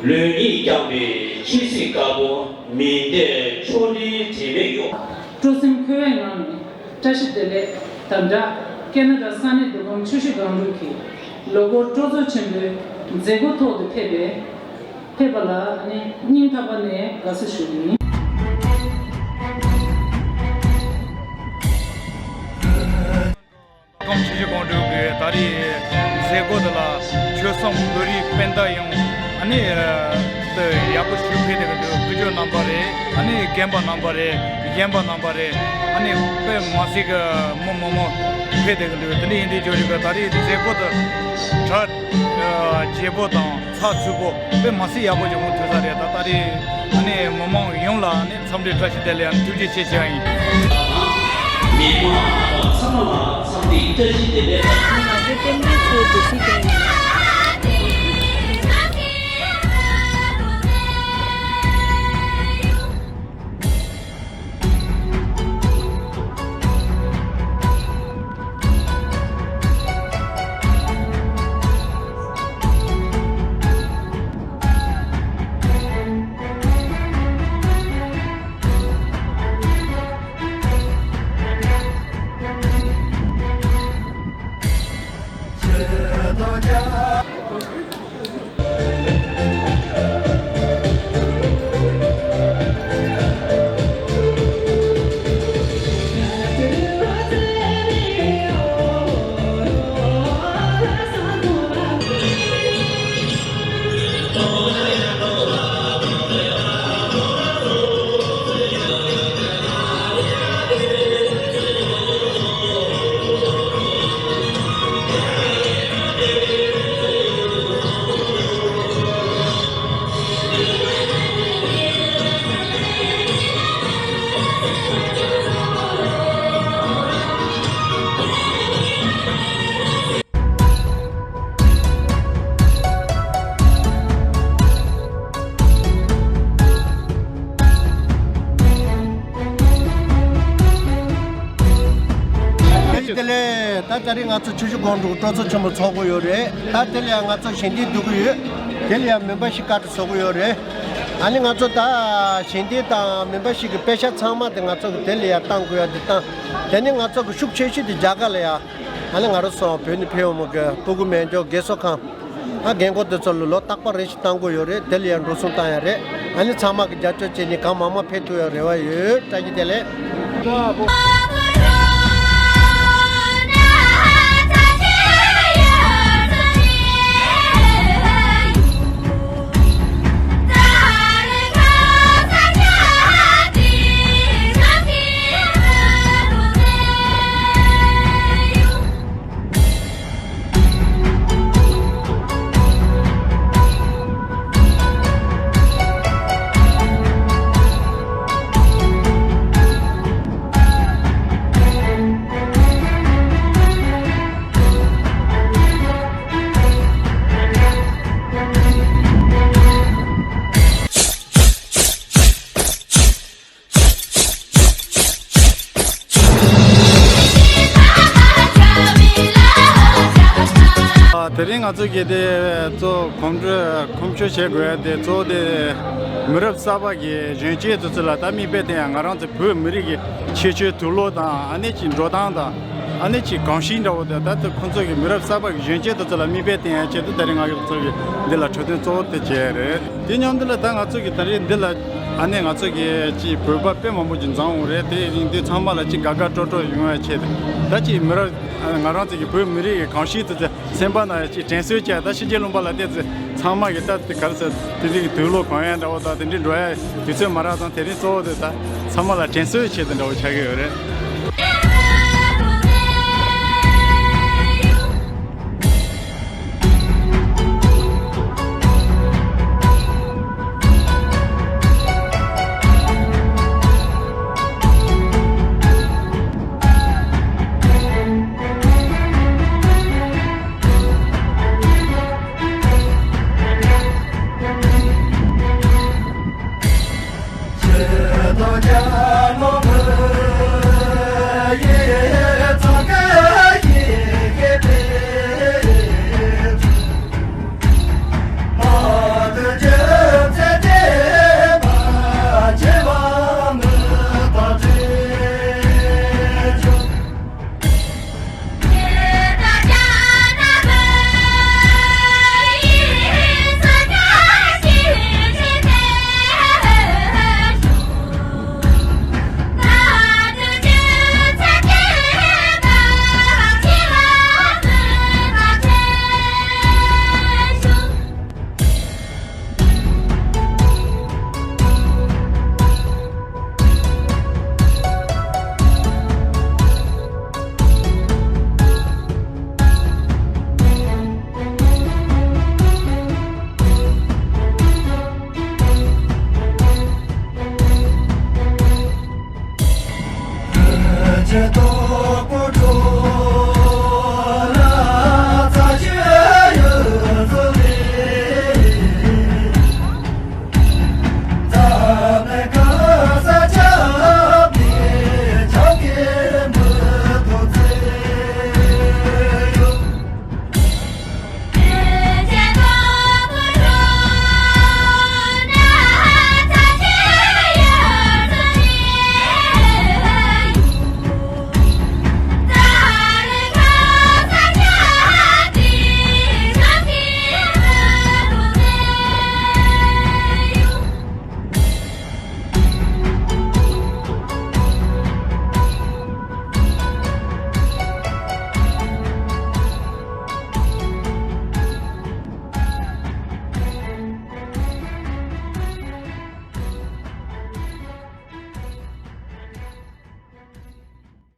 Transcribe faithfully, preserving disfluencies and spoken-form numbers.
ལུས་གཉིས་བསྐྱངས་པའི་ཆོས་སྲིད་དཀར་པོ། མི་འདས་ཕྱོགས་རིས་དྲི་མེད་གཡོ། སྤྲོ་སེམས་འཁོལ་བའི་ངང་ནས་བཀྲ་ཤིས་བདེ་ལེགས། དམ་དྲག་ཀེ་ན་ཌ་ས་གནས་འདུ་ཁང་ཆུ་བཞི་སྒང་དྲུག་གི་ལོ་འཁོར་སྤྲོ་ཚོགས་ཆེན་པོའི་མཛད་སྒོ་ཐོག་ཏུ་ཕེབས་པའི་ཕེབས་པ་ལ་ནི་སྙིང་ཐག་པ་ནས་དགའ་བསུ་ཞུ་གི་ཡིན། ཀོང་ཆུ་བཞི་སྒང་དྲུག་གི་ད་རེས་མཛད་སྒོ་འདི་ལ་ཆོལ་གསུམ་བོད་རིགས་སྤུན་ཟླ་ཡོངས་ཨ་ནི་དུ་ཡག་པོ་ཞིག་ཕེབས་བསྡད་ཀྱི་འདུག་སྐུ་ཞབས་རྣམ་པ་རེད། ཨ་ནི་རྒན་པ་རྣམ་པ་རེད། གཞོན་པ་རྣམ་པ་རེད། ཨ་ནི་དཔེ་མང་སྲིད་ཀྱི་མི་མང་པོ་ཕེབས་བསྡད་ཀྱི་འདུག་དེ་འདྲ་ཡིན་དུས་ཇོ་རི་གི་ད་རེས་མཛད་སྒོ་དུ་གྲ་རྒྱས་པོ་དང་ཚགས་ཚུད་པོ་དཔེ་མང་སྲིད་ཡག་པོ་ཞིག་འོང་ཐུབ་ས་རེད། ད་ད་རེས་ཨ་ནི་མི་མང་ཡོངས་ལ་ཨ་ནི་འཚམས་འདྲི་བཀྲ་ཤིས་བདེ་ལེགས་ཨ་ནི་ཐུགས་རྗེ་ཆེ་ཞུ་ཡ་ཡིན། མི་མང་ཚང་མ་ལ་འཚམས་འདྲི་བཀྲ་ཤིས་བདེ་ལེགས། ང་ཚོ་རྟེན་འབྲེལ་ཚོའི་བདེ་སྐྱིད་ལྡན་ཡོད། བཀྲ་ཤིས་བདེ་ལེགས། ད་ད་རེས་ང་ཚོ་ཆུ་བཞི་སྒང་དྲུག་སྤྲོ་ཚོགས་ཆེན་པོ་ཚོགས་ཀྱི་ཡོད་རེད། ད་དེ་ལ་ཡང་ང་ཚོ་ཞལ་འདེབས་བསྡུ་གི་ཡོད། དེ་ལ་ཡང་མུན་པ་ཞིག་བཀའ་དྲིན་གསོ་གི་ཡོད་རེད། ཨ་ནི་ང་ཚོ་ད་ཞལ་འདེབས་དང་མུན་པ་ཞིག་གི་པེ་ཤག་ཚང་མ་དེ་ང་ཚོ་གི་དེ་ལ་ཡང་བཏང་དགོས་ཡ་དེ་བཏང་། དེ་ནི་ང་ཚོ་གི་ཤུགས་ཆེ་ཤོས་དེ་རྒྱ་གར་ལ་ཡ། ཨ་ནི་ང་རང་ཚོ་བོད་ནས་ཕེབས་ཡོང་མཁན་གྱི་སྤུ་གུ་སྨན་སྦྱོར་རྒས་གསོ་ཁང་། ཨ་རྒན་འཁོགས་དེ་ཚོ་ལ་ལོ་རྟག་པར་རེ་ཞིག་བཏང་དགོས་ཡོད་རེད། དེ་ལ་ཡང་འགྲོ་སོང་བཏང་ཡ་རེད། ཨ་ནི་ཚང་མ་གི་རྒྱབ་སྐྱོར་བྱས་ནས་གང་མང་མང་ཕེབས་ཐུབ་ཡ་རེ་བ་ཡོད། བཀྲ་ཤིས་བདེ་ལེགས། དེ་རིང་ང་ཚོ་གིས་དེ་གཙོ་གོམ་བགྲོད་གོམ་བགྲོད་བྱེད་དགོས་ཡ་དེ་གཙོ་བོ་དེ་མི་རབས་གསར་པ་གི་གཞོན་སྐྱེས་ཚོ་ཚོ་ལ་ད་མིག་དཔེ་བསྟན་ཡ། ང་རང་ཚོ་བོད་མི་རིགས་ཀྱི་ཁྱད་ཆོས་དུག་ལོག་དང་ཨ་ནེ་ཅིག་འགྲོ་སྟངས་དང་ཨ་ནེ་ཅིག་གོམས་གཤིས་འདྲ་བོ་དེ་ད་ལྟ་ཁོང་ཚོ་གི་མི་རབས་གསར་པ་གི་གཞོན་སྐྱེས་ཚོ་ཚོ་ལ་མིག་དཔེ་བསྟན་ཡ་ཆེད་དུ་དེ་རིང་ང་ཚོ་གི་འདི་ལ་འཕྲོད་བསྟེན་གཙོ་བོ་དེ་བྱས་རེད། དེ་མཉམ་དུ་ལ་ད་ང་ཚོ་གི་ད་རེས་འདི་ལ་ཨ་ནེ་ང་ཚོ་གི་ཅིག་བོད་པ་དཔེ་མང་པོ་ཅིག་འཛོམས་ཡོང་རེད། དེ་རིང་འདི་ཚང་མ་ལ་ཅིག་དགའ་དགའ་སྤྲོ་སྤྲོ་ཡོང་བའི་ཆེད་དུ་ད་ཅིག་མི་རབས་ང་རང་ཚོ་གི་བོད་མི་རིགས་ཀྱི་གོམས་གཤིས་དེ་ཚོ་སེམས་པ་ནང་ཡ་ཅིག་དྲན་གསོ་བྱས། ད་ཕྱི་རྒྱལ་ལུང་པ་ལ་བལྟས་ཚེ་ཚང་མ་གི་ད་དེ་ག་རེ་ཟེར་དེ་འདྲའི་གི་དུག་ལོག་གོན་ཡ་འདྲ་བོ་དང་དེ་འདྲའི་འགྲོ་ཡ་དུས་ཚོད་མ་རག་ཙང་དེ་རིང་གཙོ་བོ་དེ་ད་ཚང་མ་ལ་དྲན་གསོའི་ཆེད་དུ་འདྲ་བོ་ཆགས་ཀྱི་ཡོད་རེད།